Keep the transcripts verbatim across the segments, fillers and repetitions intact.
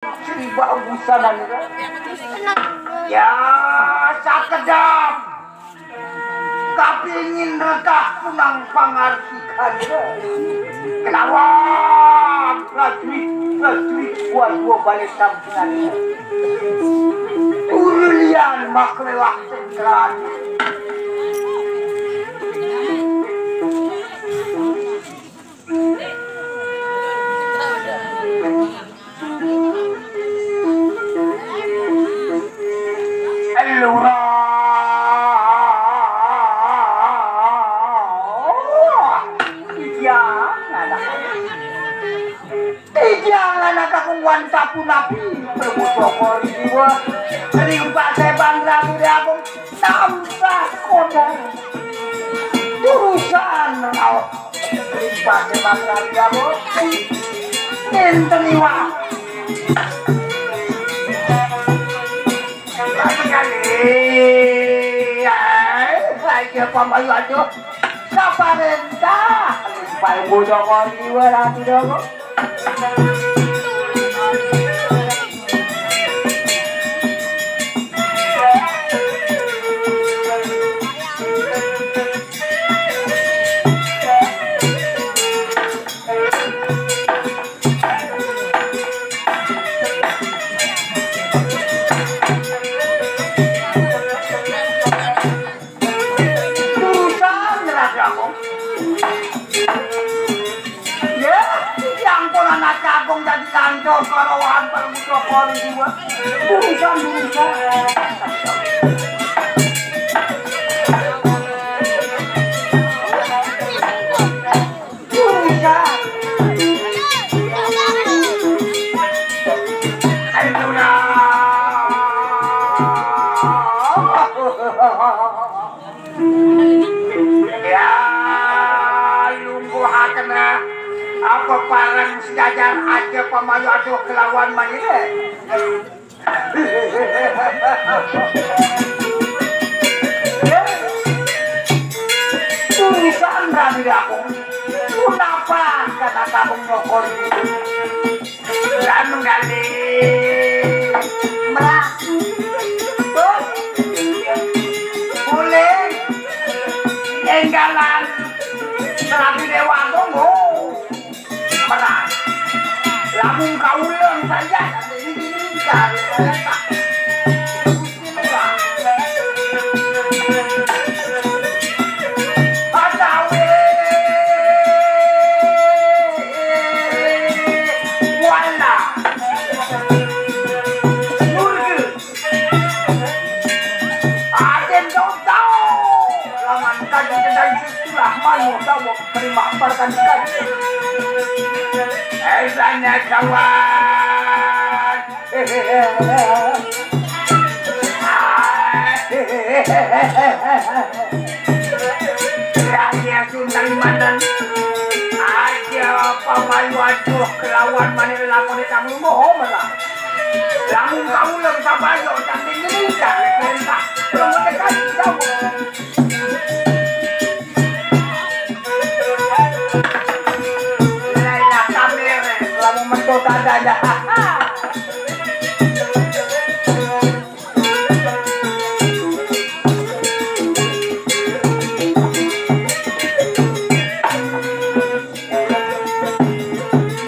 Sri Bagusan. Ya, sakedap kapingin rekah punang pangartikan. Kelawan prajurit-prajurit dua-dua balé sampungan. Urulian maklewah sentran. Lurah. Iya, anak. Iya, anak aku wan sapu napi. Permuto kori jiwa. Ring paseban Ratu Agung. Tambah kodong. Urusan nengau. Limpah hebat lagi ya, Bu. Enten iwak. Lagi kali. Aja pamayu aja. Saparentah. Limpah ibu dongor iwa lagi dong. Susah ngerasa aku. Ya, yang pun anak jagung jadi lanjut kalau wahan permusuh polisi gua. Urusan, urusan. Urusan. Ayo, udah. Ya, lungguh akena apa parang sejajar aja pamayu aduh kelawan manire. Tulisan rami aku. Kenapa kata kamu nyokor itu? Lah menggali. Merah. Tuh. Boleh. Enggalan. Serabi dewa tunggu. Merah. Lamun kauleng saja. Ini, ini, ini, ini, ini, ini, ini, ini, ini, Batawi. Wala. Nurge. Aden dong tahu. Laman kaji kedai situlah manu tahu terima barkan kaji. Esanya kawan. Raja Sultan Mandan. Aja pamayu aduh kelawan maneh lakone kamu mau merah. Lamun kamu lem sabayo cantik ini kan perintah. Belum tekan jauh. Lailah kamere, lamun mentot ada ya.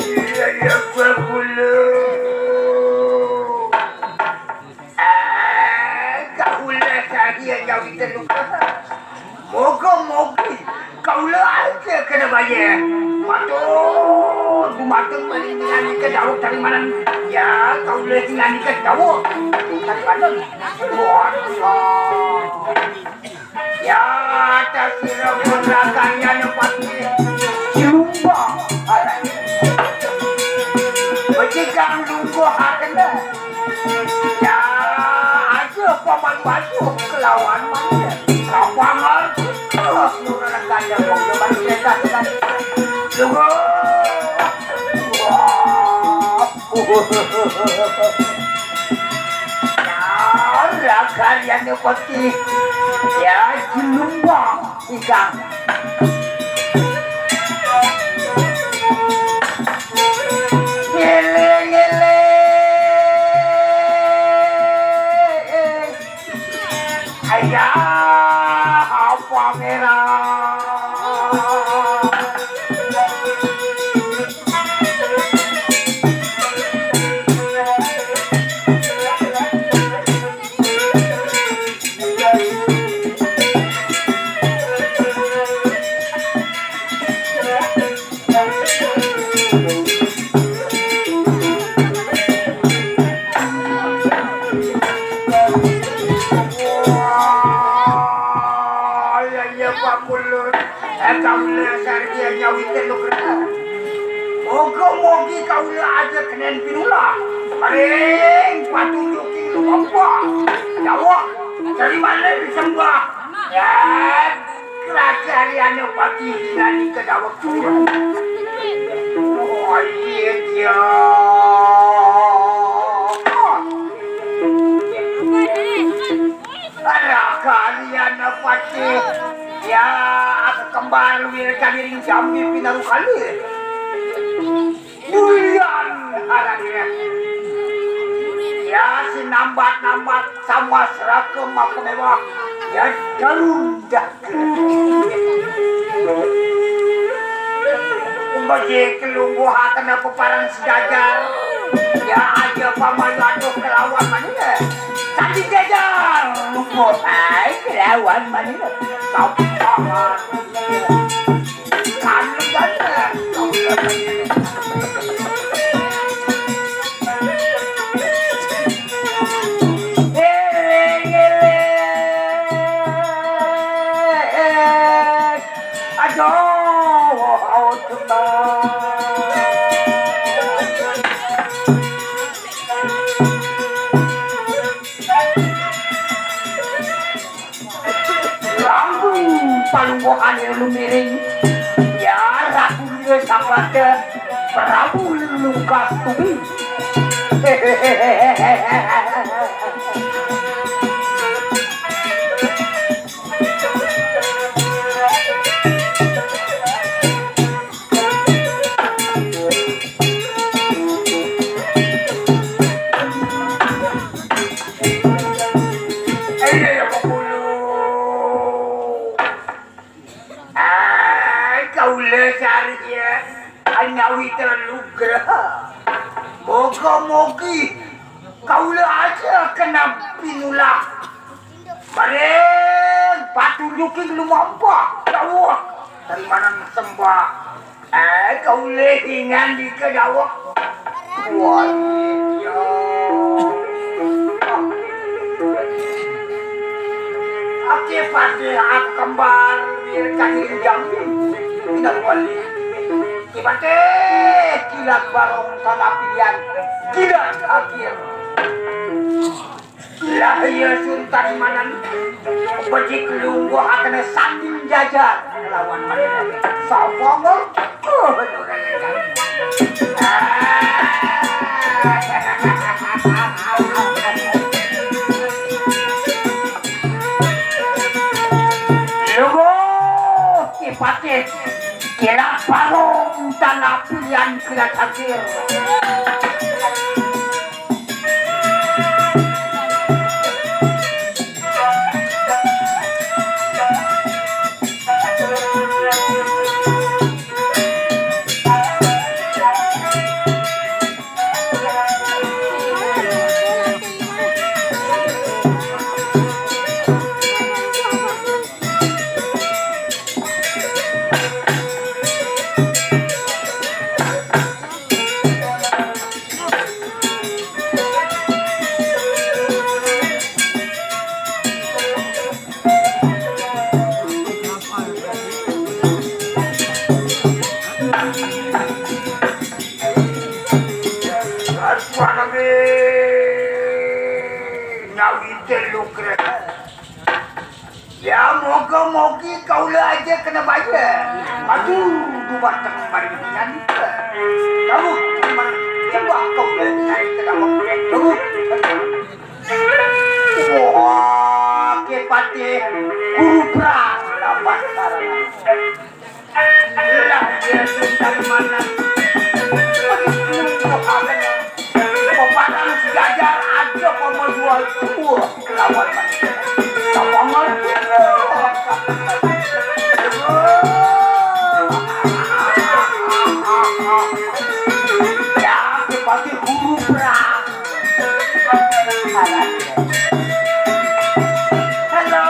Iya, iya, gua gulu. Eh, gak boleh saja jauh itu lupa. Moga-mogi kaula aja kena bayar. Matur, dumateng mari nyanyi ke dawuh dari mana? Ya, kaula nyanyi ke dawuh dari mana? Wah, ya, tak kira pun rakyatnya pasti dilumbang. Becik kang lungguh hakena. Ya, aja pamalu aja kelawan mangke. Kapangan terus nurunake kandang wong depan kereta dengan lungguh. Wah. Ya, raga liyane peti. Ya, jelembang. Ikang. Ngiling-ngiling. Ah, apa merah? Wah, ya, ya, Pak Mulur. Eh, kaula sareng nyawite lu kena. Moga-mogi kaula aja kenen pinula. Paling patunjuking lumampa. Daweg, dari mana disembah? Ya, Raja Ariana Patih nani ke daweg turun. Oh, iya, iya. Para kalian apa sih? Ya, aku kembar wir kadiring jambi pinaru kali. Bulan haranya. Ya, si nambat-nambat sama seragam aku mewah. Ya, darundak. Umbaje kelungguh akan aku parang sejajar. Ya aja pamayu aduh kelawan manila. Tadi jajar lungguh hai kelawan manila. Kau paman. Kami jajar. Eling, eling. Aduh, aduh. Lampung palungguhane lumiring. Ya, Ratu Wira Sambrata, Prabu Lungkas Tumi. Ai, kaula sareng ya, nyawita lugra. Moga-mogi kaula aja kena pinulah. Bareng patunjuking lumampa. Daweg, dari mana sembah? Eh, kaula ingandika daweg. Wah, iya. Ake pate ak kembar wir kaki jambi. Tidak balik. Ki pate kilat barong tanah pilihan. Tidak akhir. Lah iya Sultan Manan becik lungguh akene sanding jajar lawan Manan. Sapa ngel? Lungguh Ki Patih, kira parong tanah pilihan kira takdir. Aduh, anak, eh, nyawite lu keren. Ya, moga-mogi kaula aja kena bayar. Aduh, dumateng mari nyandika. Kamu coba kaula nyai ke dalam. Kamu. Wah, ke patih guru perang dapat karena. Lah, iya, dari mana? Peparang sejajar aja komo dua tuh kelawan. Kamu Halo. Halo.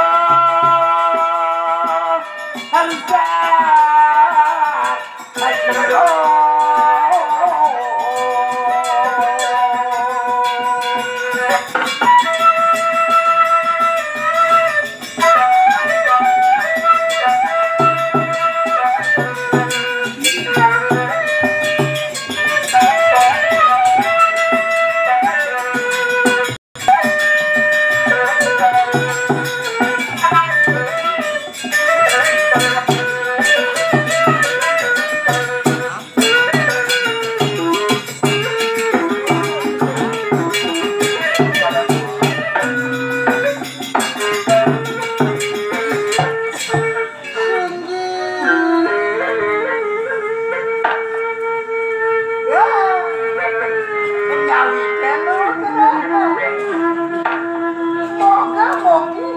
Moga-mogi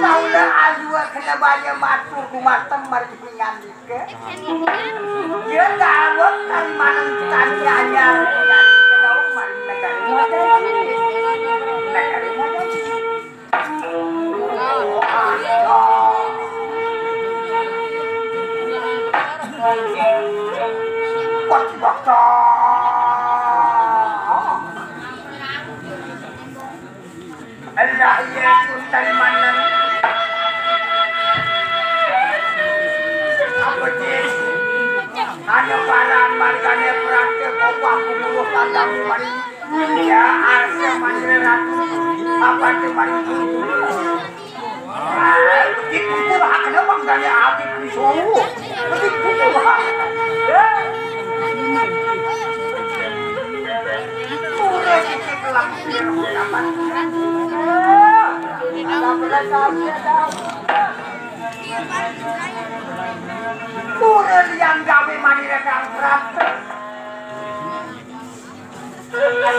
kaula alua kena baya matur dumateng margi pingandika. Yen dawet kalimanan tani anyar pingandika dawet margi negari Madani. Negari Madani. Pati bakta. Allah ya Sultan Manan. Apa dia? Hanya para margane perante kobah pemuluh kandang mari. Ya, arsa mari ratu. Apa tu mari? Dipukul hakna bang daya abdi piso. Dipukul hakna. Murah sikit langsung dapat. Murah yang gawe manira kang prapta.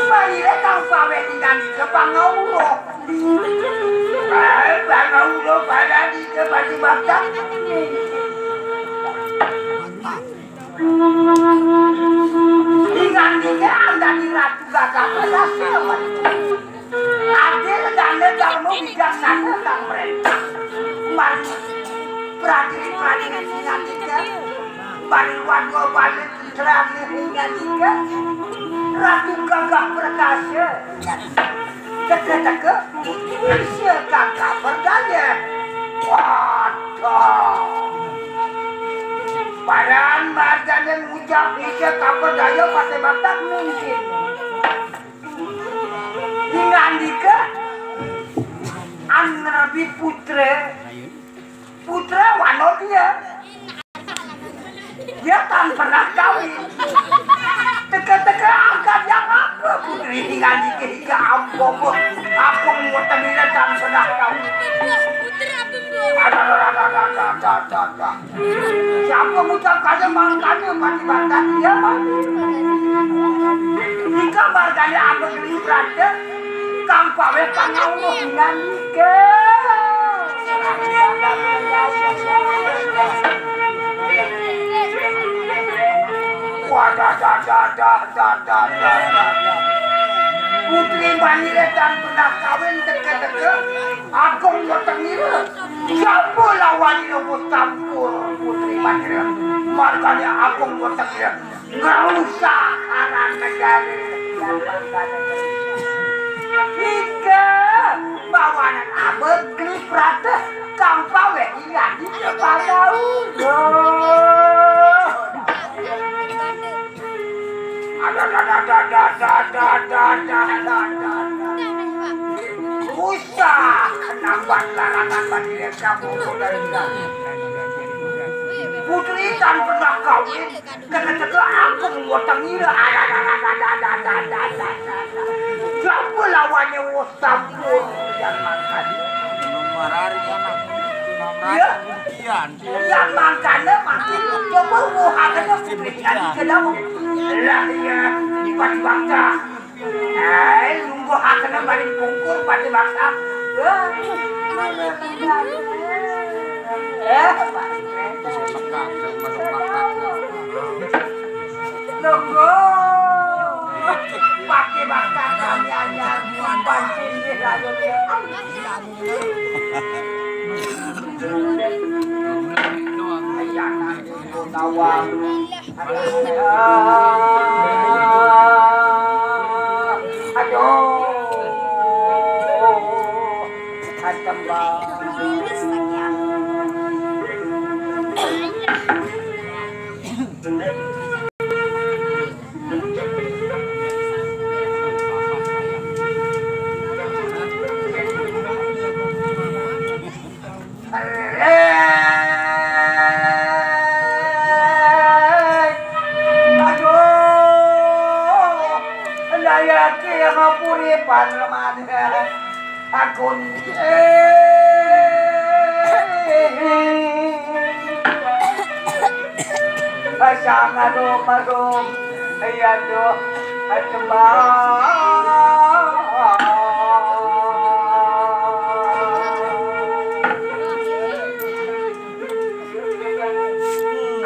Marire kang paweh ngandika pangawuruh. Pangawuruh parandika pati bakta. Ngandika andani Ratu Gagah Perkasa. Adil dana dharma bijaksana kang mrentah. Mari prajurit-prajurit ngandika. Mari wadwa balik Ratu Gagah Perkasa. Teka-teka, bisa Gagah Berdaya. Waduh. Paran margane ngucap bisa Gagah Berdaya pate batak mungkin. Ngandika, an nabi putra, putra wanodia. Dia tan pernah kawin. Teka-teka angkat yang apa putri tinggal di kehiga ampun. Ampun wetengina tan pernah kawin. Ada, ada, ada. Siapa ngucap kaya mangkane mati bantat dia mati. Ika margane apa geni brata kang paweh pangawuh ngandika. Wadah, dah, dah, dah, dah, dah, dah, dah, dah. Putri Manira tan pernah kawin teka-teka. Agung wetengina. Siapa lawan Ibu Tampur Putri Manira? Margane Agung wetengina. Ngerusak aran negara. Ika bawanan abeg klip rata kang paweh ingat di kepala. Ada, ada, ada. Usah nambat larangan bagi desa Bogor dari Putri tan pernah kawin, kena teka aku weteng ira. Ada, ada, ada. Siapa lawannya? Wos campur. Yang makan. Nomor hari anak. Iya. Yang makannya mati. Coba wuhaknya Putri tadi ke dalam. Lah iya, di pati bangka. Eh, nunggu hakna maring pungkur pati bangka. Wah. Eh, Pak. Nunggu. Pati bangka kami anyar. Aduh, aduh, aduh. Aduh, daya ke ngapuri pan lemane. Aku ni, eh, pasang arum-arum, iya tuh, kecembang.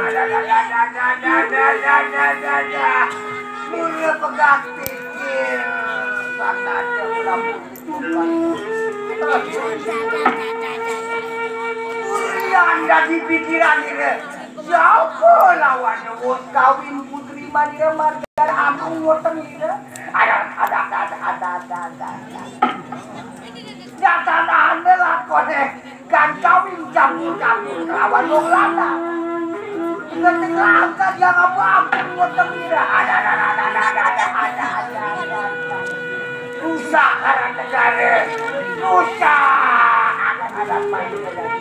Ada, ada, ada, ada, ada, ada, ada, ada, ada. Mula pegang pikir, sana aja berlabuh. Urian dadi pikiran ira. Siapa lawannya? Wong kawin putri manira marga aku ngoten ira. Ada, ada, ada, ada, ada, ada, ada, ada. Nyatane lakone kan kawin campur-campur kelawan wong lanang. Ngetik langkah yang apa-apa ngoten ira. Ada, ada, ada, ada, ada, ada, ada, ada, ada. Rusak aran negara. Rusak aran adat main negara.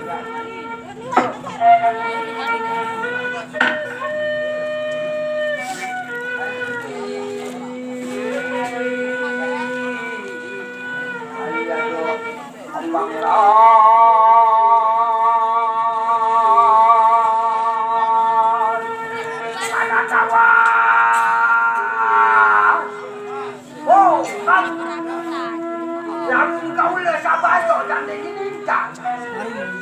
Ayo, ayo. Abang Ron. Anak kawan. Oh, kan. Lamun kaula sabayo dan daging lincah.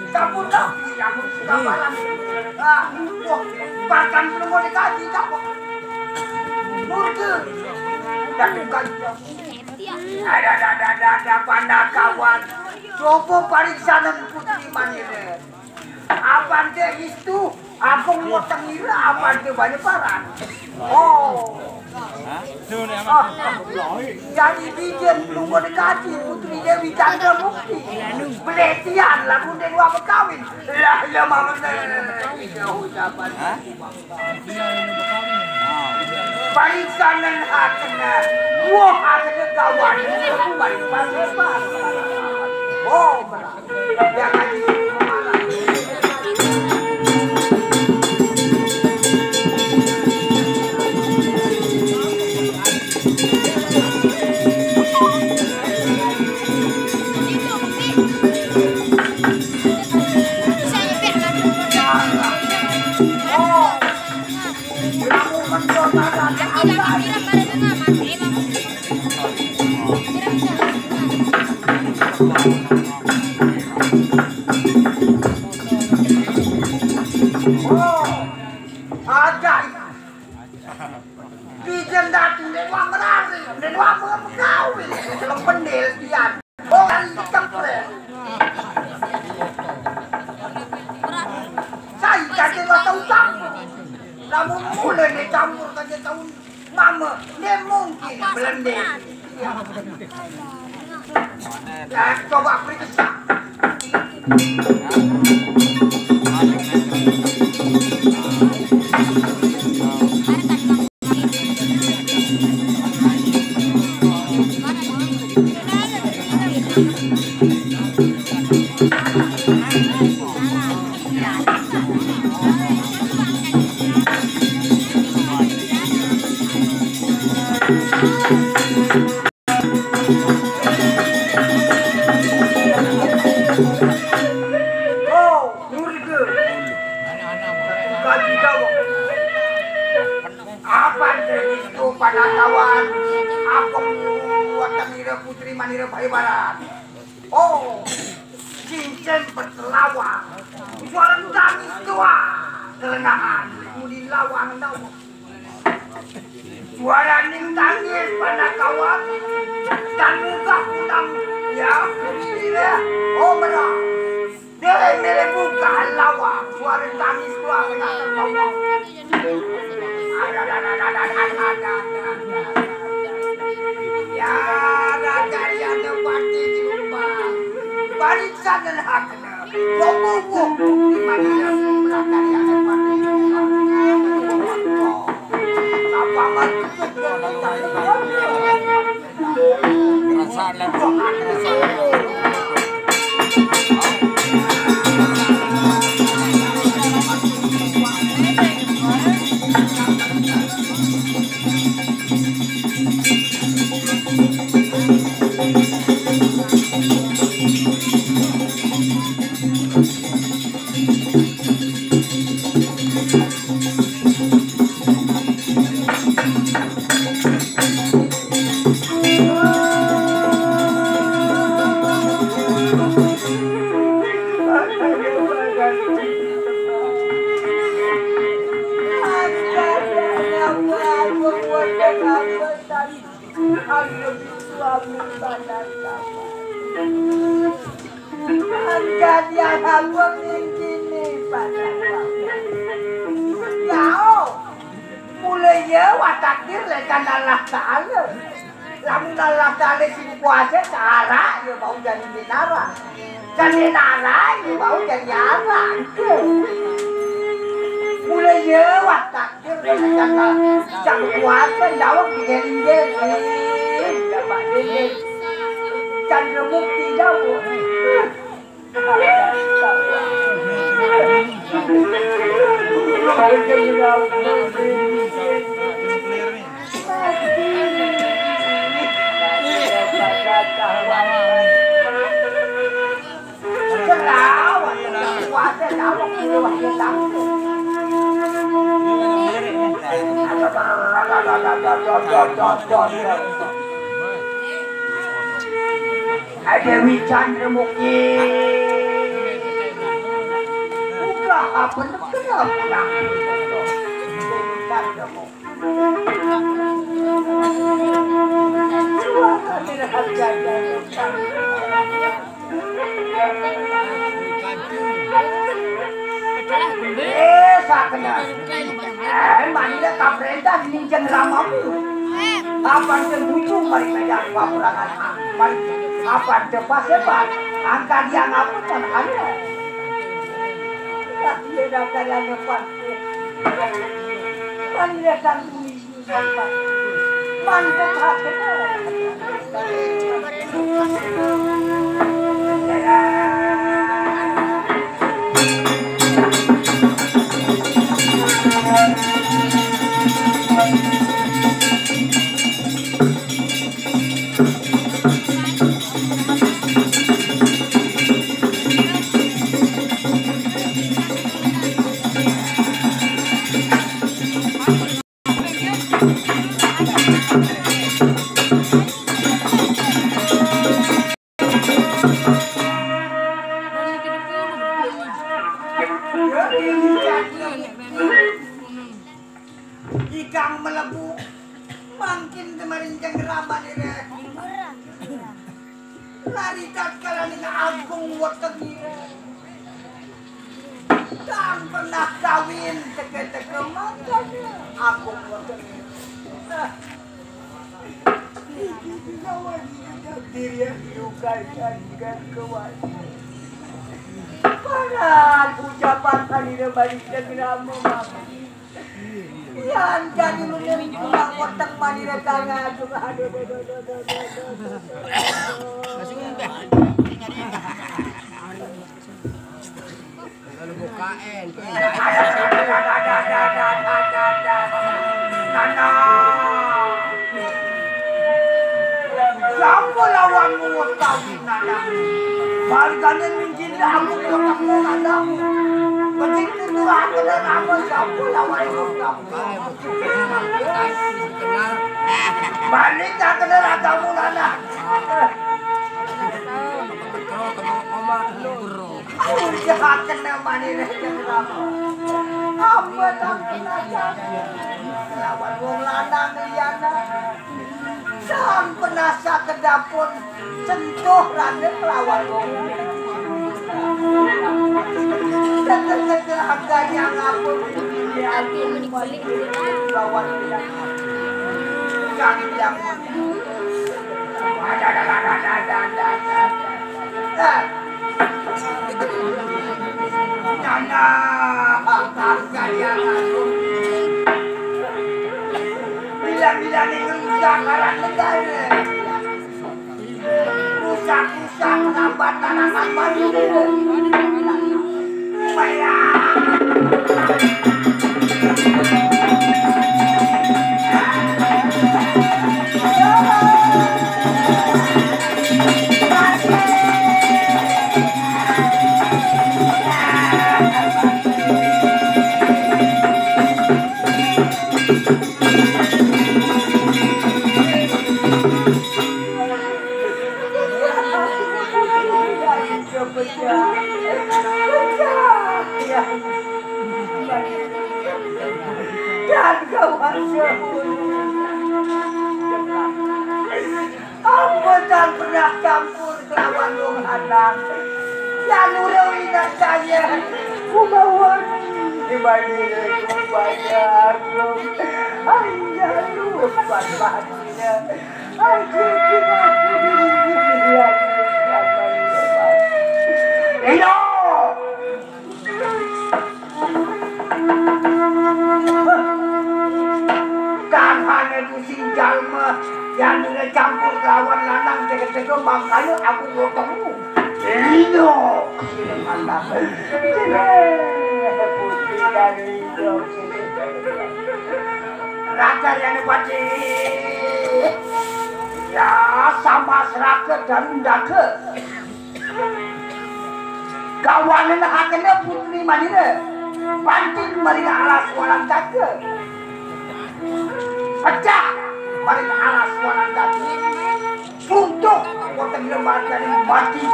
Sampun rapi lamun sekabalan. Ah, wah, bahkan belum mau dikaji, cakep. Murke. Dan bukan. Ada, ada, ada, ada, ada, panakawan. Coba pariksanen putri manire. Apante istu, aku ngoteng ira, apante banyak parang. Oh. Hah? Tuh, nih, Mas. Ah. Jadi bijen pelungguh dekaji putri Dewi Chandra Mukti. Peletian lagu den wa kawin. Lah, ya, mama, nih. Hah? Parisanan hakena, wah, hakena kawan, kuman, kuman, kuman. Oh, benar. Jangan di sini, kuman. Ada itu. Bijen datu, den wa merari, den wa megawe, lempendil pian. Oh, kan dicempreng. Saya kate wa tau campur. Lamun mule ne campur kate tau mama, ne mungkin belende. Ya, coba periksa. Oh, murke. Kaji dawek. Apan itu panakawan? Apong wonten ira putri manira bayi barat. Oh, cincin bertelawar. Suara tangis tua. Kelengahan. Mudi lawang dawek. Suaraning tangis panakawan. Dan buka kutang, ya, ini, oh, merah. Dia milih buka lawa, suara tangis keluar, kena terpomong. Ada, ada, ada, ada, ada, ada, ada, ada. Ya, raja yang dapat di rumah. Barisan dan hak. Jadi aku ning kene pada. Yao, mulai ya watakdir lekan Allah Ta'ala. Lamun Allah Ta'ala sing kuasa, cara ya mau jadi minara. Jadi nara ya mau jadi ara. Mulai ya watak Cang kuasa jawab digeling-geling. Coba dulu. Cang remuk tidak, Bu. Dewi Chandra Mukti. Buka apa nak kenal pulang? Dewi Chandra Mukti. Eh, sakena. Eh, manila kaprenta ninjeng ramamu. Kapan te muncul mari medan papurangan. Mari kapan te pasepat. Angka dia ngapun mana ada. Lah, dia dah kaya lepas. Manila sang Ikang melebu mangkin kemarin jeng rama nire. Lari tatkala ning agung weteng nire. Tan pernah kawin teke-teke mangkane agung weteng nire. Diri yang diukai dan kewajiban. Paran ucapan kanira balik dan rama mama. Yan jadi meneng pulang weteng manira kang aduh, aduh, aduh, aduh. Lalu bukain. Siapa lawanmu, Ustaz? Nana. Balikane mingkir aku ketemu nana. Begitu tuh aku dan apa siapa lawanmu, Ustaz? Balik tak kenal kamu, nana. Ujar kena mani rejeng rama. Apa tak pernah lawan wong lanang liyane. Sang penasa Ampun, sentuh raden lawan wong. Seger-seger harganya ngapun. Lawan dia. Kami dia punya. Ada, ada, ada, ada, ada, ada. Nah. Nana, harganya ngapun. Bilang-bilang ini rusak, orang negara. Rusak-rusak, lambat tanaman baru. Bayar. Dan kawan semuanya. Apa tak pernah campur kelawan wong anak? Yang udah ingat saya, kubawa di balik kubayar. Ayah lupa bahagia. Aku tidak peduli lagi sama dia. Iya. Kan hanya dusin jalma yang nilai campur lawan lanang tega-tega, makanya aku gotongmu. Iya. Putri dari Indo. Raja Yanupati. Ya, sama seraka dan undaka. Gawanan hakena putri manira. Panting marina alas walang tata. Pecah marina alas walang tata. Suntuk wonten lemah dari mati.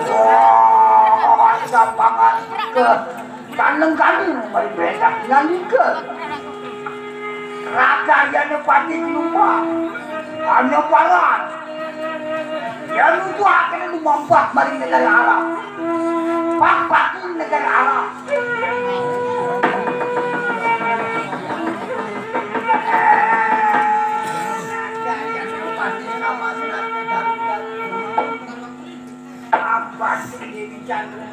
Wah, ada banget ke Kaneng-kaneng mari perintah nalika. Raja Yanapati lupa. Hanya paran. Yan nuduhaken lumampah mari negara Arab. Pak-paki negara Arab. Raja Yanapati sama. Apa sing Dewi Chandra?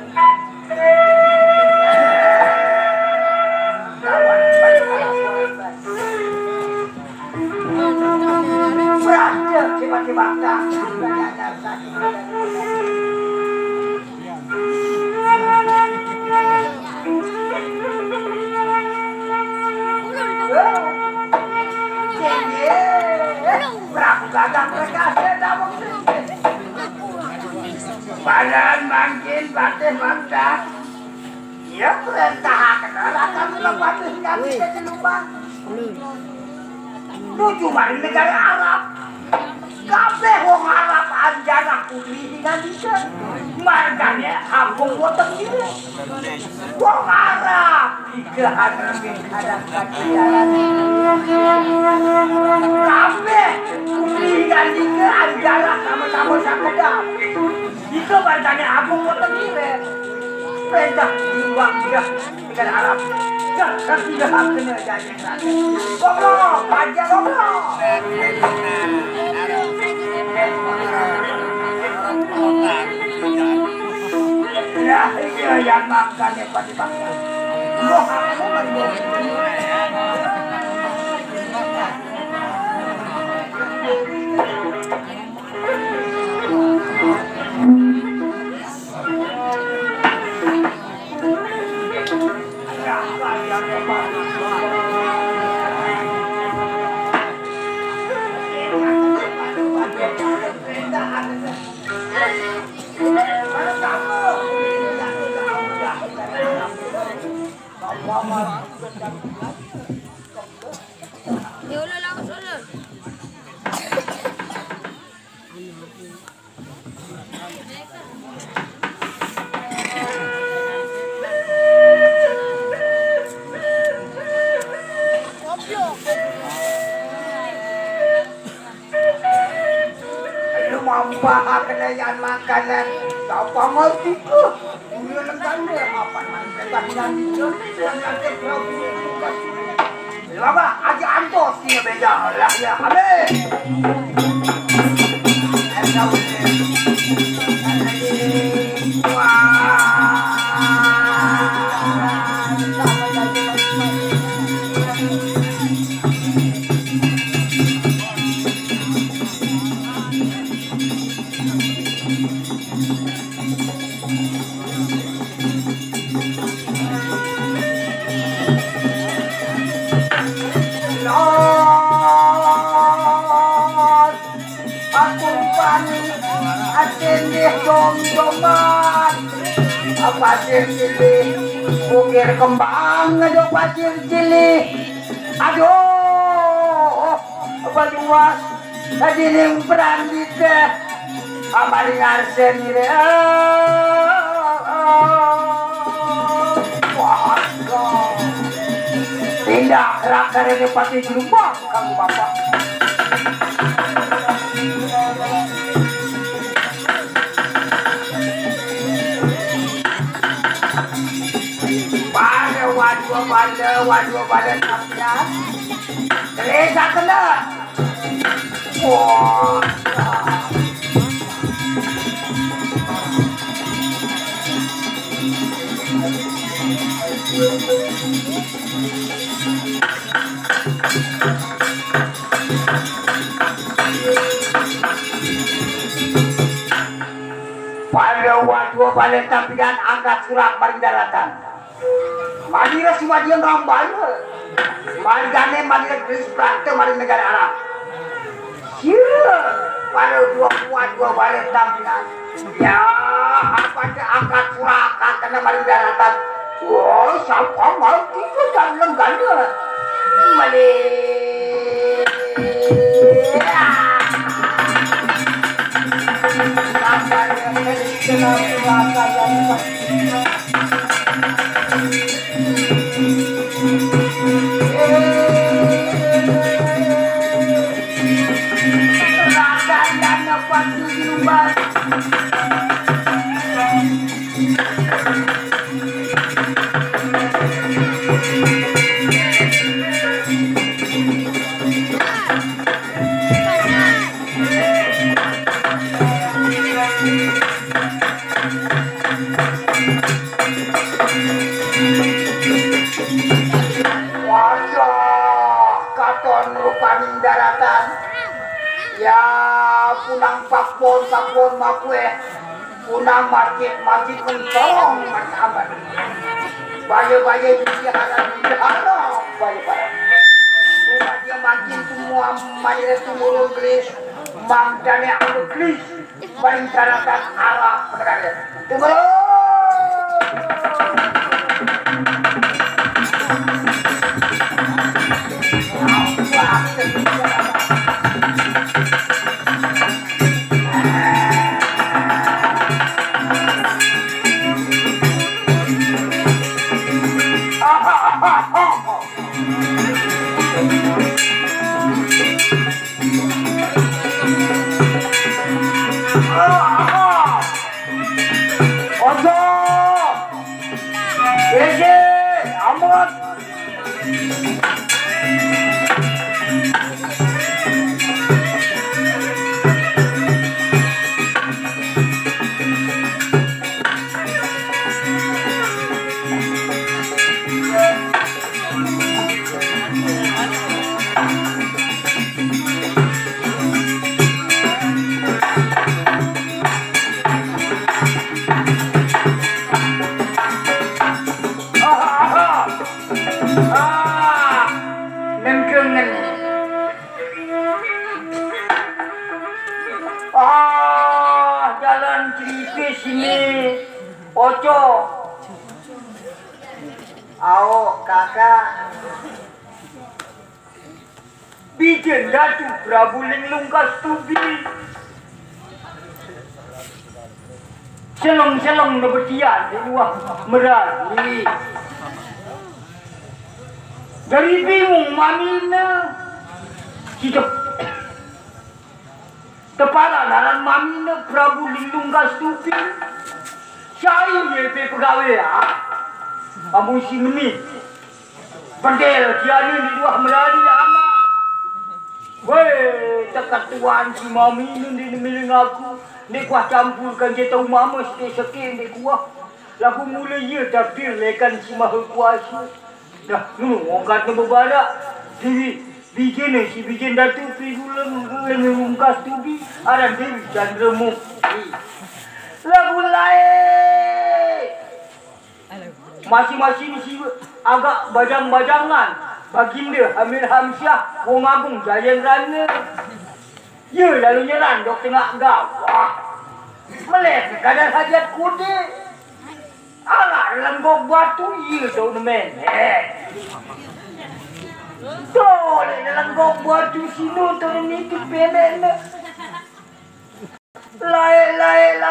Berhasil tiba-tiba. Prabu Gagah Perkasa dawuh. Paran mangkin patih mangkat. Iya, perintah akan rakan kula patih nganti ke Jelumbang. Nuju maring negara Arab. Kabeh wong Arab anjarah putri nganti ke. Margane ampun wonten diri. Wong Arab. Tiga anak yang ada kaciaran. Kabeh putri nganti ke anjarah sama-sama sakedap. Ika bantane agung wonten ngiring. Perintah Jiwa Muda dengan Arab. Dah, dah, tidak akan jadi. Goblok, aja goblok. Ya, iya, yang makan ya, pasti makan. Loh, aku mau Ya Allah, lawas, Allah. Ampah kena yan makanan, sapa ngerti ke? Dunia lenggana, apa nang pegang yan itu? Yang sakit Prabu Lukas. Lama aja antos dia beda lah ya, habis. Wah. Lord, aku pani atindih dom-doman. Apa sih pilih? Bukir kembang, aduh, pasir cili. Aduh, apa dua? Tadi ning prandita. Amari ngarsen ire. Wah, tindak rakarene pati gelumbang kang bapak. Pada waduh, pada waduh, pada sampeyan. Gelis kena. Wah. Pada waduh, pada sampeyan angkat surak maring daratan. Madira sumadian rambana. Margane Madira gelis prakte maring negara Arab. Sira pada dua kuat dua balik tampilan. Ya, apa te angkat surak kena maring daratan. Wah, sapa mau tiga dan lenggana. Malik. Sampai yang tadi kenal surat yang Wajah katon rupaning daratan. Ya, punang pakpon, pakpon makueh. Punang masjid, masjid mencolong, Mas Ahmad. Baya-baya di vihara, di vihara, baya-baya. Rumah dia makin semua, mayre tumurun gelis, mangdane anu gelis. Paling daratan arah penegaknya. Tunggu. Ojo! Gege! Amat! Aha, aha. Ah, nengkengen. Ah, jalan cerita sini. Ojo. Ao, kakak. Bijen Datu Prabu Linglung Kastubi. Selong-selong nebetian di luah meran ini. Dari bingung manine. Cicep. Tepara ngaran mamine Prabu Linglung Kastubi. Sai ye pe pegawe, ah. Amun si meni. Pendel kiane di luah melari anak. Weh, teket tuan si mamine di nemiling aku. Ndeq kuah campurkan je tau mame seke-seke ndeq kuah. Laguq mule ie takdir lekan si Mahe Kuase. Nah, nunu ongkatne bebarak. Dewi, bijene si bijen Datu Pidulem, Lengulung Kastubi, aran Dewi Candra Mukti. Laguq laeq. Masing-masing si agak bajang-bajangan. Baginde Amir Hamsyah, Wong Agung Jayengrane. Ye lalu nyerandok tengaq gawah. Meleh sekadar hajat kude. Alah, lenggok batu ye tau nemen. Eh. Tole lenggok batu sino tau nitip penek ne. Lae, lae, la,